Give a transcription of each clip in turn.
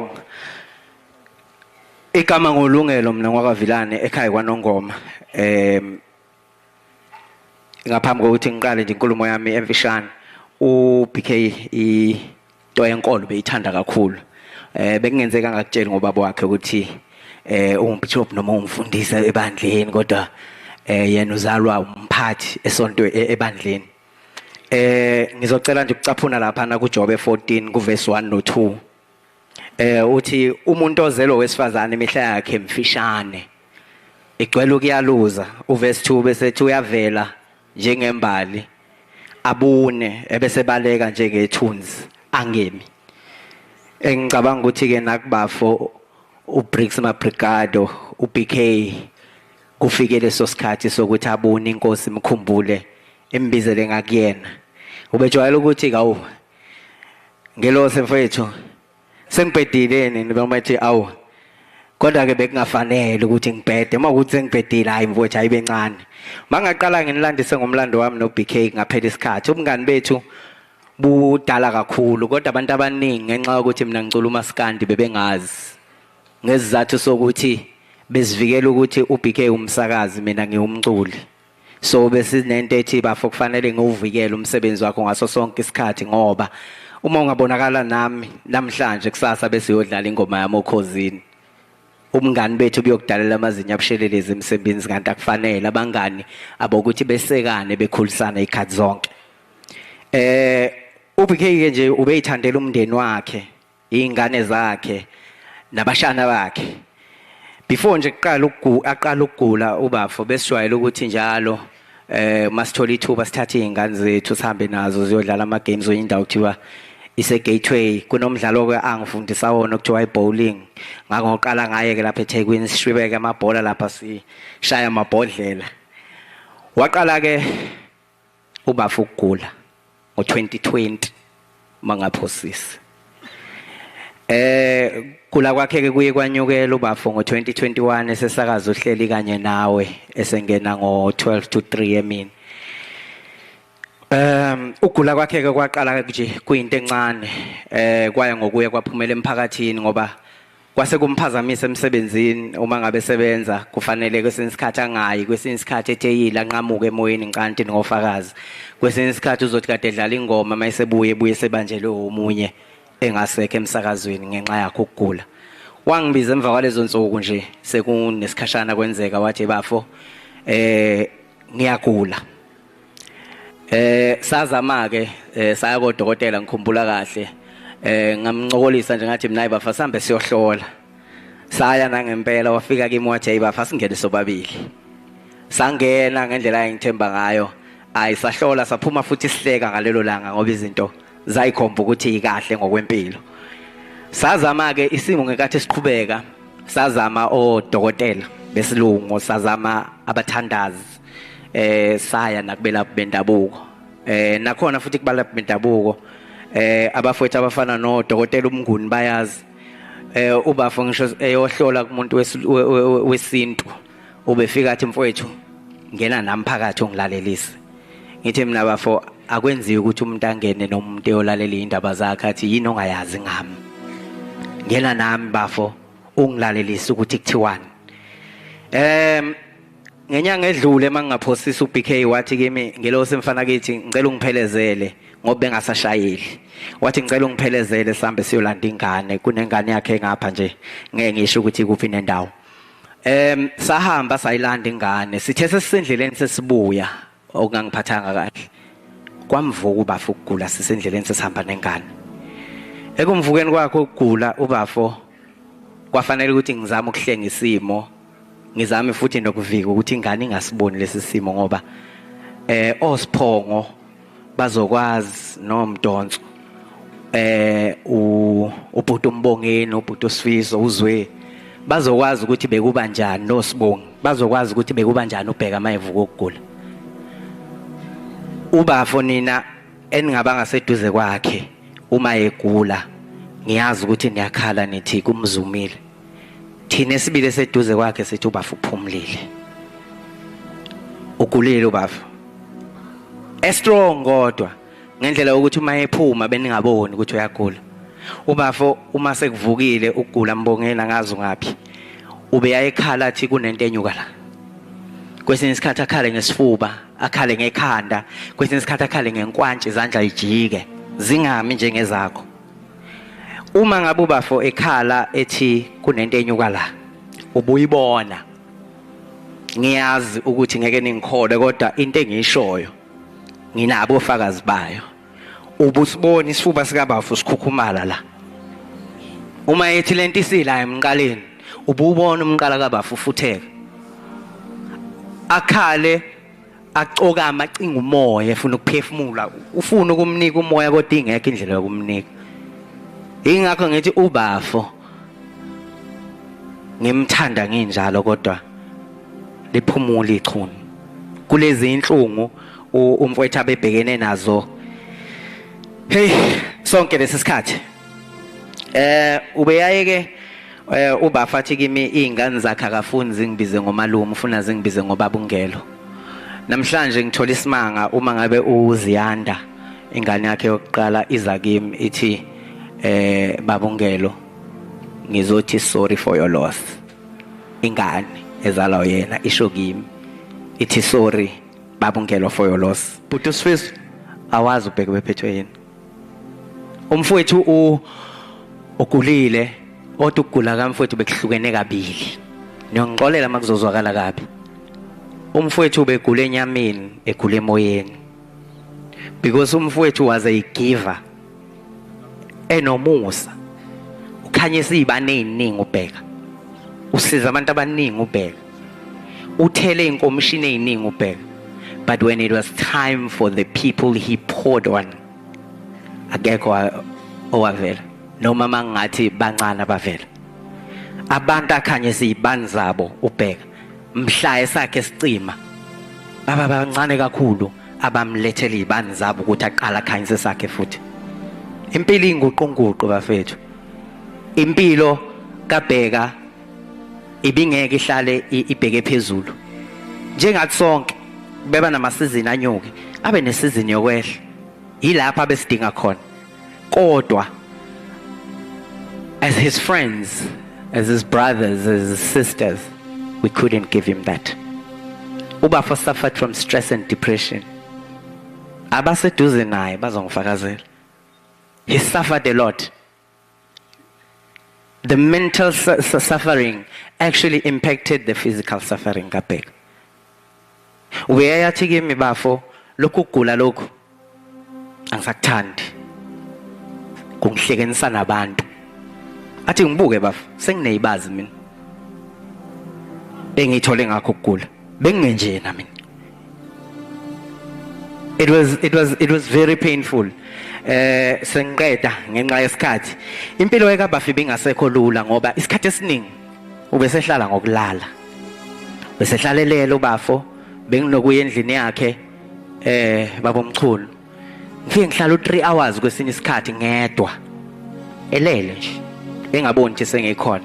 Ngiyabonga. Igama ngolungelo mina ngwakaVilane ekhaya kwaNongoma. Ngaphambi kokuthi ngiqale nje inkulumo yami emfishane, uBK into yenkolo beyithanda kakhulu. Bekungenzeka ngakutshela ngobaba wakhe ukuthi ungubishop noma ungumfundisi ebandleni, kodwa yena uzalwa umphathi esonto ebandleni. Ngizocela nje ukucaphuna lapha na kuJobe 14 kuverse 1 no 2. Uthi umuntu ozelwe wesifazane imihla yakhe mfishane, igcwele ukuyaluza. Uverse 2 bese ethi uyavela njengembali, abune ebese baleka njengethunzi, angemi. Engicabanga ukuthi ke nakubafo uBriggs Mabrigado uBK kufike leso sikhathi sokuthi abone inkosi imkhumbule, imbizele ngakuyena. Ubejwayele ukuthi kawu ngelose mfethu sengibhedile nini, noma ethi awu kodwa ke bekungafanele ukuthi ngibhede, uma ukuthi sengibhedile hayi mfowethu ayibe ncane. Mangaqala nginilandise ngomlando wami no BK ngaphela isikhathi. Ubungani bethu budala kakhulu, kodwa abantu abaningi ngenxa yokuthi mina ngicula umaskandi bebengazi, ngesizathu sokuthi besivikela ukuthi uBK umsakazi, mina ngiwumculi. So besinento ethi bafo kufanele ngiwuvikele umsebenzi wakho ngaso sonke isikhathi, ngoba uma ungabonakala nami namhlanje, kusasa bese uyodlala ingoma yami okhozini, ubungani bethu buyokudalela amazinyo abushelelezi emsebenzini, kanti akufanele. Abangani abokuthi besekane, bekhulisana ikhathi zonke. UBK ke nje ubeyithandela umndeni wakhe, izingane zakhe nabashana bakhe. Before nje kuqala aqala ukugula ubafo, besijwayele ukuthi njalo masithola ithuba sithathe izingane zethu sihambe nazo ziyodlala ama games kwenye indawo kuthiwa ise Gateway. Kunomdlalo ke angifundisa wona okuthiwa ibowling. Ngakho ngoqala ngaye ke lapha eThekwini sishwibeke amabhola lapha, sishaya amabhodlela. Waqala ke ubafo ukugula ngo2020 mangaphosisi. Kula kwakhe ke kuye kwanyukela ubafo ngo2021 esesakaza uhleli kanye nawe, esengena ngo12 to 3 emini. Ugula kwakhe ke kwaqala nje kuyinto encane, kwaya ngokuya kwaphumela emphakathini, ngoba kwase kumphazamisa emsebenzini. Uma ngabe sebenza kufanele kwesinye isikhathi angayi, kwesinye isikhathi etheyile anqamuke emoyeni ngikanti ngofakazi, kwesinye isikhathi uzothi kade edlala ingoma, mayisebuye ebuye sebanjelwe omunye engasekho emsakazweni ngenxa yakho ukugula. Wangibiza emva kwalezo nsuku nje sekunesikhashana kwenzeka, wathi bafo ngiyagula. Sazama ke, saya kodokotela. Ngikhumbula kahle, ngamncokolisa nje, ngathi mina bafa sambe siyohlola. Saya nangempela, wafika kimi wathi hey bafa singene sobabili. Sangena ngendlela engithemba ngayo, ayisahlola, saphuma futhi sihleka ngalelo langa ngoba izinto zayikhomba ukuthi ikahle ngokwempilo. Sazama ke isimo ngenkathi siqhubeka, sazama odokotela besilungu, sazama abathandazi, saya nakubelaphi bendabuko, nakhona futhi kubalaphi bendabuko abafowethu abafana nodokotela uMnguni bayazi. Ubafo ngisho eyohlola kumuntu wesintu ubefika athi mfowethu ngena nami phakathi ungilalelise. Ngithi mina bafo akwenziwe ukuthi umuntu angene nomuntu eyolalela indaba zakhe, athi yini ongayazi ngami, ngena nami bafo ungilalelise ukuthi kuthiwani. Ngenyanga edlule mangingaphosisa uBK wathi kimi ngelosi mfana kithi ngicela ungiphelezele, ngoba bengasashayeli. Wathi ngicela ungiphelezele sihambe siyolanda ingane, kunengane yakhe ngapha nje, ngeke ngisho ukuthi kuphi nendawo. Sahamba sayilanda ingane, sithe sesisendleleni sesibuya, okungangiphathanga kahle kwamvuka ubafo ukugula sisendleleni sesihamba nengane. Ekumvukeni kwakhe ukugula ubafo kwafanele ukuthi ngizame ukuhlenga isimo, ngizame futhi nokuvika ukuthi ingane ingasiboni lesi simo, ngoba osiphongo bazokwazi nomdonso, ubhuti umbongeni, ubhuti uSifiso, uzwe bazokwazi ukuthi bekuba njani, nosibongi bazokwazi ukuthi bekuba njani ubheka mayevuka ukugula ubafo. Nina eningaba ngaseduze kwakhe uma egula, ngiyazi ukuthi niyakhala nithi kumzumile. Thina esibili eseduze kwakhe sithi ubafo uphumlile, ugulile ubafo estrong, kodwa ngendlela yokuthi uma ephuma beningaboni ukuthi uyagula. Ubafo uma sekuvukile ukugula, Mbongeni, angazi ngaphi, ubeya ekhala athi kunento enyuka la. Kwesinye isikhathi akhale ngesifuba, akhale ngekhanda, kwesinye isikhathi akhale ngenkwantshi, izandla ijike zingami njengezakho. Uma ngabe ubafo ekhala ethi kunento enyuka la, ubuyibona. Ngiyazi ukuthi ngeke ningikholwe, kodwa into engiyishoyo nginabo ofakazi bayo. Ubusibona isifuba sikabafu sikhukhumala la uma ethi lento isila emqaleni, ububona umqala kabafu ufutheka, akhale, acokama, acinga umoya, efuna ukuphefumula, ufuna ukumnika umoya kodwa ingekho indlela yokumnika. Ingakho ngithi ubafo ngimthanda nginjalo, kodwa liphumula ichunu kulezi inhlungu umfowethu abebhekene nazo. Hey, sonke lesi sikhathi ubeyaye ke ubafa athi kimi izingane zakhe akafuni zingibize ngomalume, ufuna zingibize ngobaba ungelo. Namhlanje ngithola isimanga uma ngabe uZiyanda, ingane yakhe yokuqala, iza kimi ithi, "Baba ungelo, ngizothi sorry for your loss." Ingane ezalwa yena isho kimi ithi, "Sorry, baba ungelo, for your loss." But uSifiso, awazi ubheke bephethwe yini. Umfowethu ugulile, kodwa ukugula kamfowethu bekuhlukene kabili. Niyongixolela makuzozwakala kabi. Umfowethu ubegula enyameni, egula emoyeni, because umfowethu was a giver, enomusa, ukhanyisa izibane eziningi. Ubheka usiza abantu abaningi, ubheka uthele inkomishini eziningi ubheka, but when it was time for the people he poured on, akekho owavela, noma mangathi bancane abavela. Abantu akhanyisa izibani zabo ubheka, mhla esakhe sicima, baba bancane kakhulu abamlethela izibani zabo ukuthi aqala akhanyise sakhe futhi. Impilo inguqunguqu, bafethu. Impilo kaBheka ibingeke ihlale ibheke phezulu njengathi sonke. Beba namasizini anyuke, abe nesizini yokwehla, yilapha abesidinga khona. Kodwa as his friends, as his brothers, as his sisters, we couldn't give him that. Ubafo suffered from stress and depression. Abaseduze naye bazongifakazela. He suffered a lot. The mental suffering actually impacted the physical suffering kaBheka. Ubeyathi kimi, "Bafo, lokhu kugula lokhu angisakuthandi, kungihlekenisa nabantu." Athi, "Ngibuke, bafo, sengineyibazi mina engiyithole ngakho ukugula, bengingenjena mina." It was very painful. Sengiqeda ngenxa yesikhathi. Impilo ekaBafi bingasekho lula ngoba isikhathi esiningi ubesehlala ngokulala, besehlalelela ubafo. Benginokuya endlini yakhe, babomchunu, ngifike ngihlala u3 hours kwesinye isikhathi ngedwa, elele nje, engaboni ukuthi sengikhona.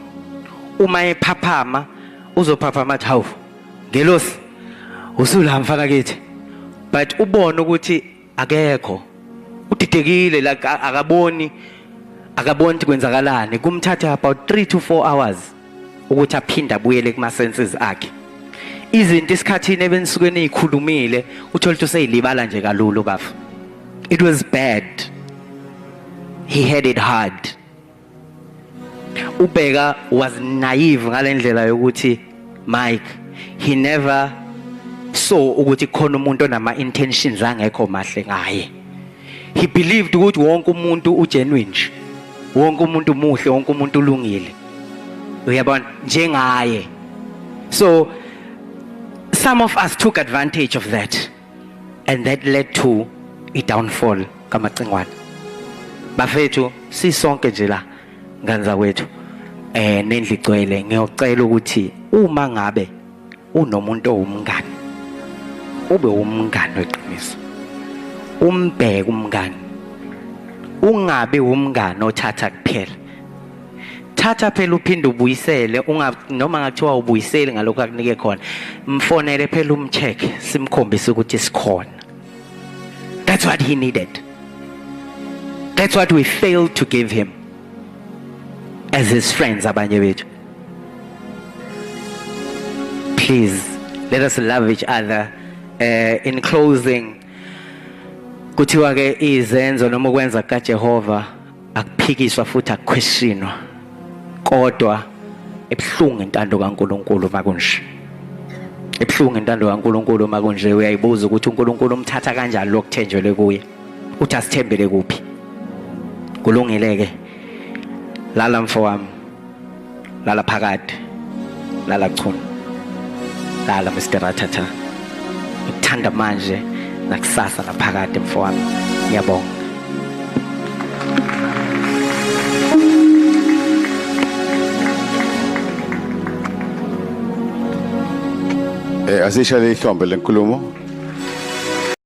Uma ephaphama, uzophaphama athi, "Hawu, ngelosi, usula mfana kithi," but ubone ukuthi akekho, udidekile, like akaboni ukuthi kwenzakalani. Kumthatha about 3 to 4 hours ukuthi aphinde abuyele kuma senses akhe. Izinto isikhathini ebenisuke niyikhulumile, uthola ukuthi useyilibala nje kalula bafa. It was bad. He had it hard. Ubheka was naive ngalendlela yokuthi, Mike, he never saw ukuthi khona umuntu onama intentions angekho mahle ngaye. He believed ukuthi wonke umuntu ugenuine nje, wonke umuntu muhle, wonke umuntu ulungile, uyabona, njengaye. So some of us took advantage of that, and that led to i downfall kaMacingwane. Bafethu, sisonke nje la, ngane zakwethu, nendlu igcwele, ngiyocela ukuthi uma ngabe unomuntu owumngane, ube umngane weqiniso, umbheke umngane, ungabi umngane othatha kuphela. Thatha phela uphinde ubuyisele. Unga noma ngathiwa ubuyisele ngalokho akunike khona, mfonele phela, umcheck, simkhombise ukuthi sikhona. That's what he needed. That's what we failed to give him. As his friends abanye bethu. Please let us love each other. In closing, kuthiwa ke izenzo noma ukwenza kaJehova akuphikiswa futhi akuquestionwa, kodwa ebuhlungu intando kaNkuluNkulu makunje. Ebuhlungu intando kaNkuluNkulu makunje. Uyayibuza ukuthi uNkulunkulu umthatha kanjani lokuthenjelwe kuye, uthi asithembele kuphi? Kulungile ke, lala mfo wami, lala phakade, lala chunu, lala Mr Ratata, ngikuthanda manje nakusasa naphakade mfo wami. Ngiyabonga. Asishale ihlombe lenkulumo.